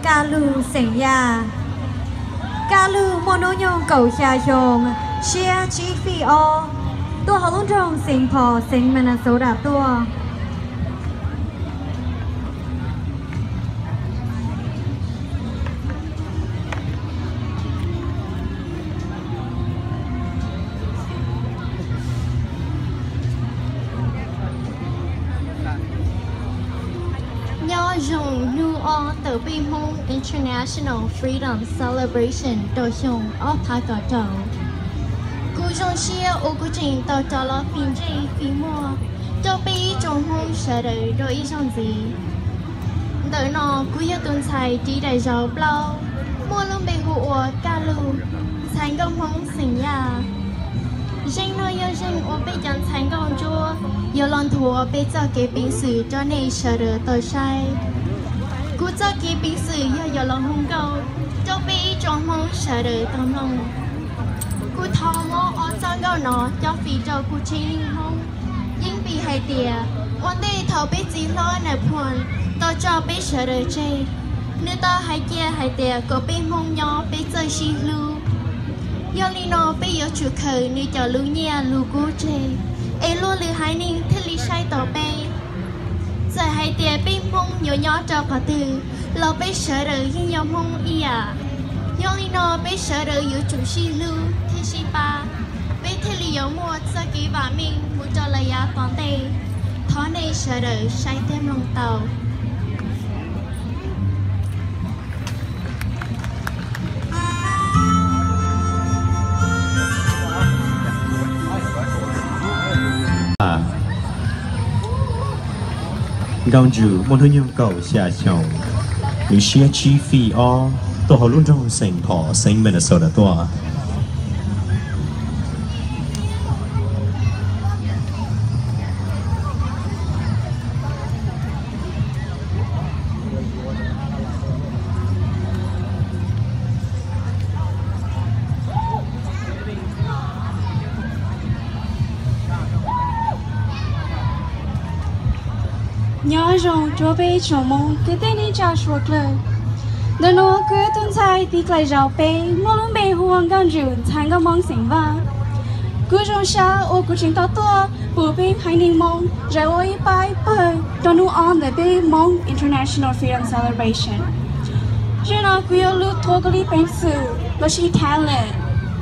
Kaj Lug xeem Yaj. Kaj Lug muaj hnub nyoog kaum xya xyoo, siab tsib fij ob, tuaj hauv lub nroog Saint Paul, xeev Minnesota tuaj. Nyob zoo hnub ob ntawm peb Hmoob International Freedom Celebration rau xyoo ob phav kaum rau. Kuv zoo siab uas kuv tseem tau rov los fij ntsej fij muag rau peb ib tsoom Hmoob sawv daws dua ib zaug ntxiv. Ntawm no kuv yog tus ntxhais ris daim zauv plaub, muaj lub npe hu ua Kaj Lug, ntxhais nkauj Hmoob xeem Yaj. Zeej no yog zeej uas peb cov ntxhais nkauj ntsuab yuav los nthuav peb txoj kev peev xwm rau nej sawv daws tau saib. Kuv txoj kev peev xwm yog yuav los hu nkauj rau peb ib tsoom Hmoob sawv daws tau mloog. Kuv thov muab ob txoj nkauj no coj fij rau kuv tsev neeg Hmoob, yeej vim hais tias ua ntej thaum peb txiv hlob Nais Phoo tau tso peb sawv daws tseg, nws tau hais cia hais tias kom peb Hmoob nyob peb txawj sib hlub. Yog li no peb yuav tsum khaws nws cov lus nyiaj lus kub tseg, es luag lwm haiv neeg thiaj li saib tau peb. Txawm hais tias peb Hmoob yuav nyob rau qhov twg los peb sawv daws yeej yog Hmoob ib yam. Yog li no peb sawv daws yuav tsum sib hlub thiab sib pab, peb thiaj li yuav muaj txoj kev vam meej mus rau lawm yav tom ntej. Thov nej sawv daws saib thiab mloog tau. Nkauj Ntsws muaj hnub nyoog kaum xya xyoo, nws siab tsib fij ob, tuaj hauv lub nroog Saint Paul, xeev Minnesota tuaj. Nyob zoo rau peb tsoom Hmoob kwv tij neej tsa suav dlawg. Ntawm no kuv yog tus ntxhais tiv dlaim zauv peb, muaj lub npe hu ua Nkauj Ntsws, ntxhais nkauj Hmoob xeem Vaj. Kuv zoo siab uas kuv tseem tau tuaj pum peb haiv neeg Hmoob zaum ua ib pab ib pawg rau hnub ob ntawm peb Hmoob International Freedom Celebration. Zaum no kuv yuav lub thaum kuv li peev xwm los sis talent,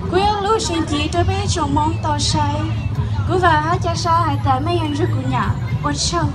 kuv yuav lub seev cev rau peb tsoom Hmoob tau saib. Kuv vam hab ca sab hais tias mej yuav ntsib kuv nyam. Ua tsaug.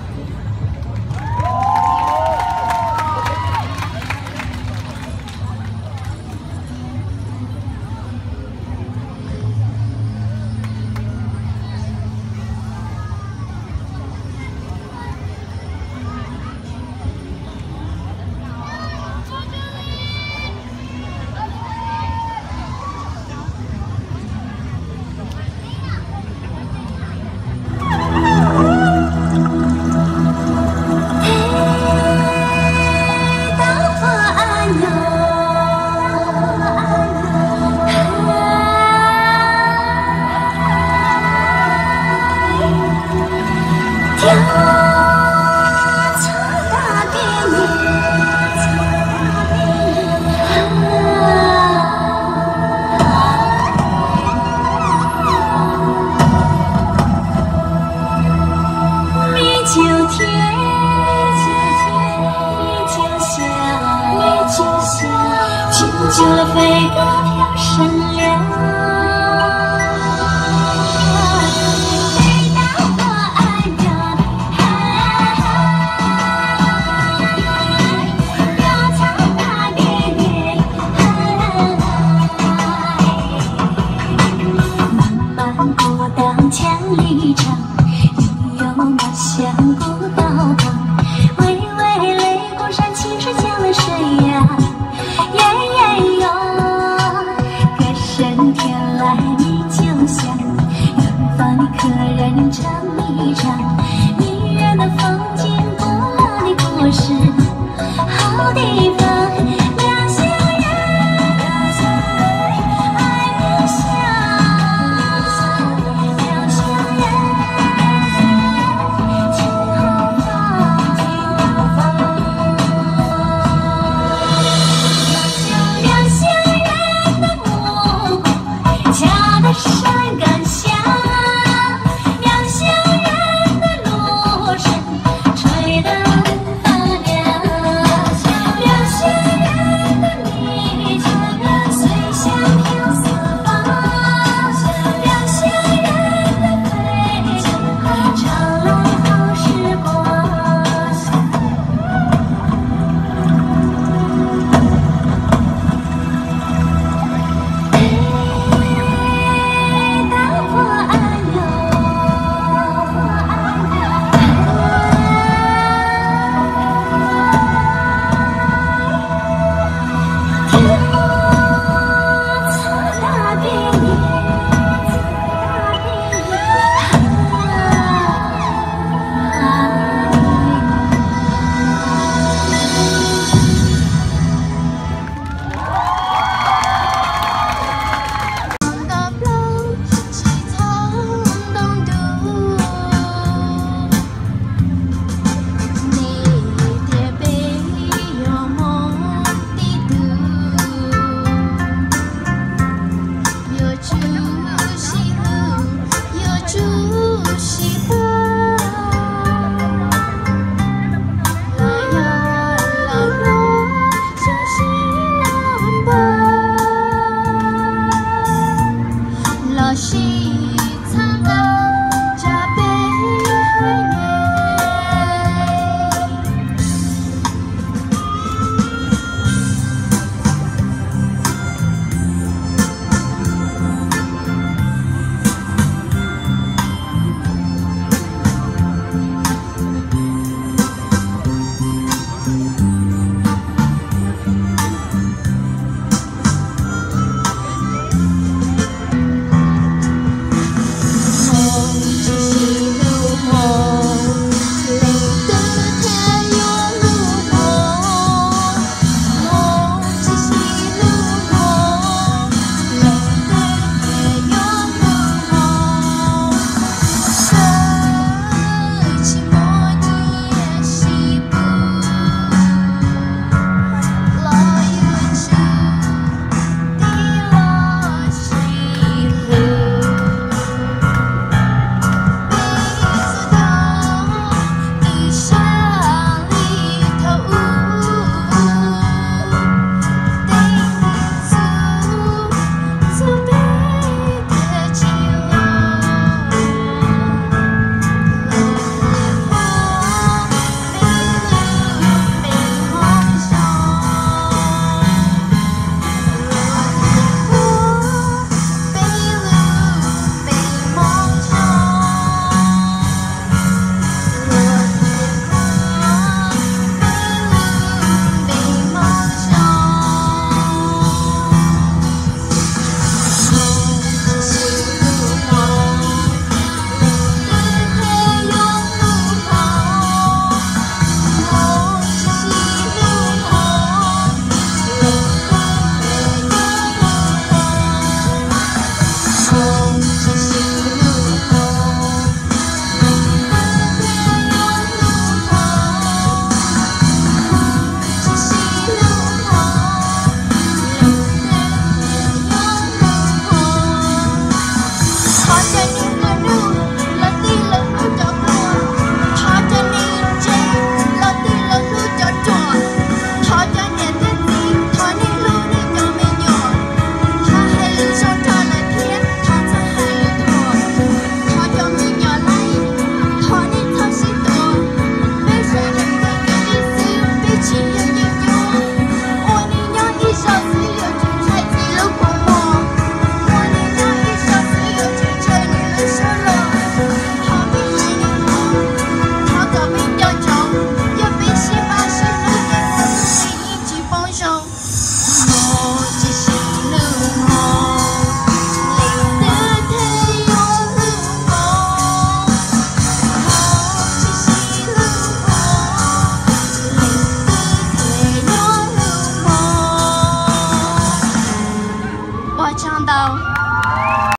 Ua tsaug ntau.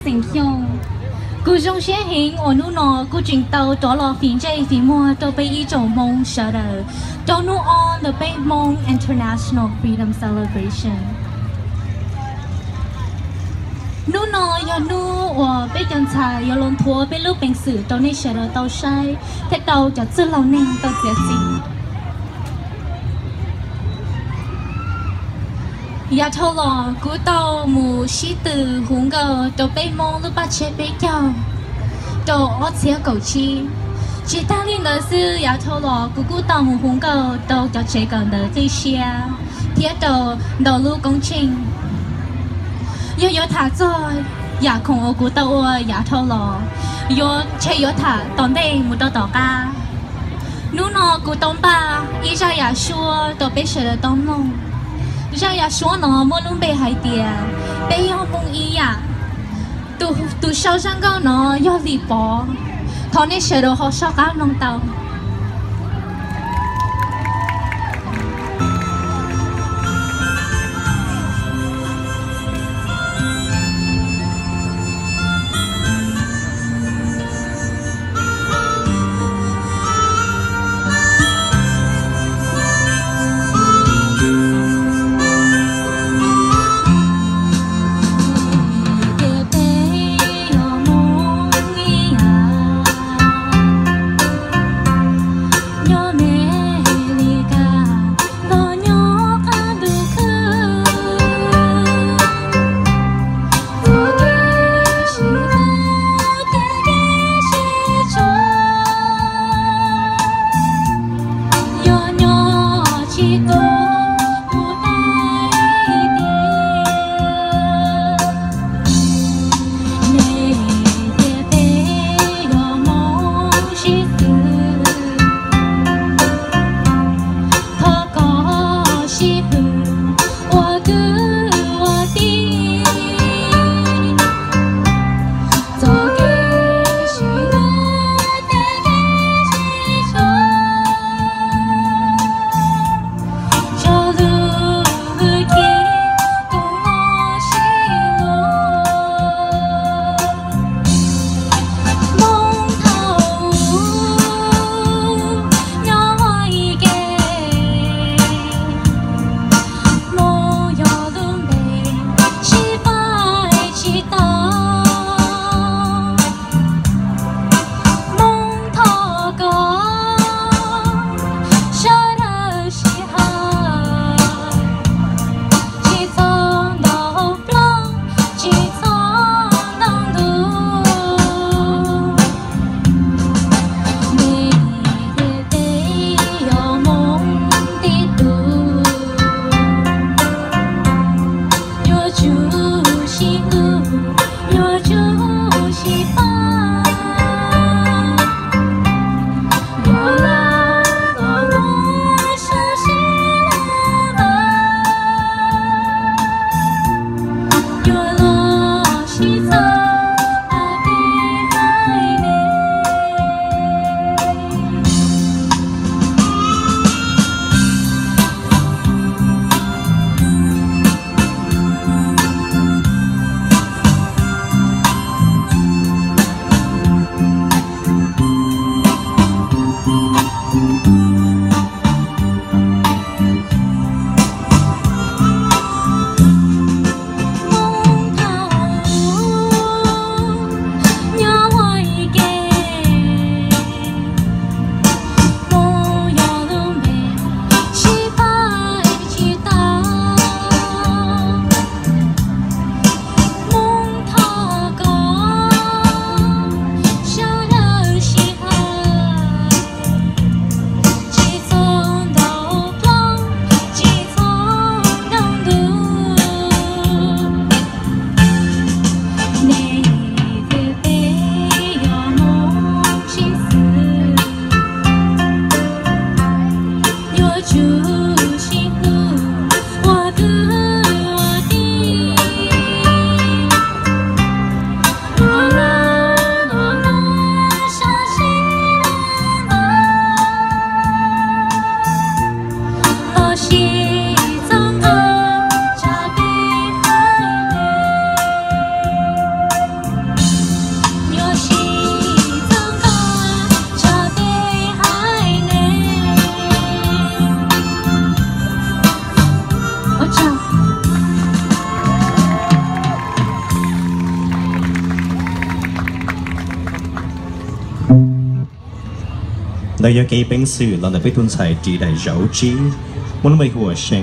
Xeem Xyooj, kuv zoo siab heev uas hnub no kuv tseem tau rov los fim ntsej fim muag rau peb ib tsoom Hmoob sawv daws rau hnub ob ntawm peb Hmoob International Freedom Celebration. Hnub no yog hnub uas peb cov ntxhais yuav los nthuav peb lub peev xwm rau nej sawv daws tau saib thiab tau cov txwj laus neeg tau txiav txim. Yav dhau los kuv tau mus sib tw hu nkauj rau peb Hmoob lub paj tshiab peb caug rau ob txhiab kaum tsib. Tsis tag li ntawd xwb, yav dhau los kuv kuj tau mus hu nkauj rau cov tsev kawm ntawv dej siab thiab rau ntau lub koob tsheej. Yog yuav tham txog yam khoom uas kuv tau ua yav dhau los, yuav ntshe yuav tham tom ntej mus rau tom qab. Hnub no kuv tau npaj ib zaj yam suab rau peb sawv daws tau mloog. Zaj yam suab no muaj lub npe hais tias Peb yog Hmoob ib yam. Tus sau zaj nkauj no yog Lis Pov. Thov nej sawv daws ho soj qab mloog tau. Ntawd yog kev peev xwm los ntawm peb tus ntxhais ris daim zauv tsib, muaj lub npe hu ua See.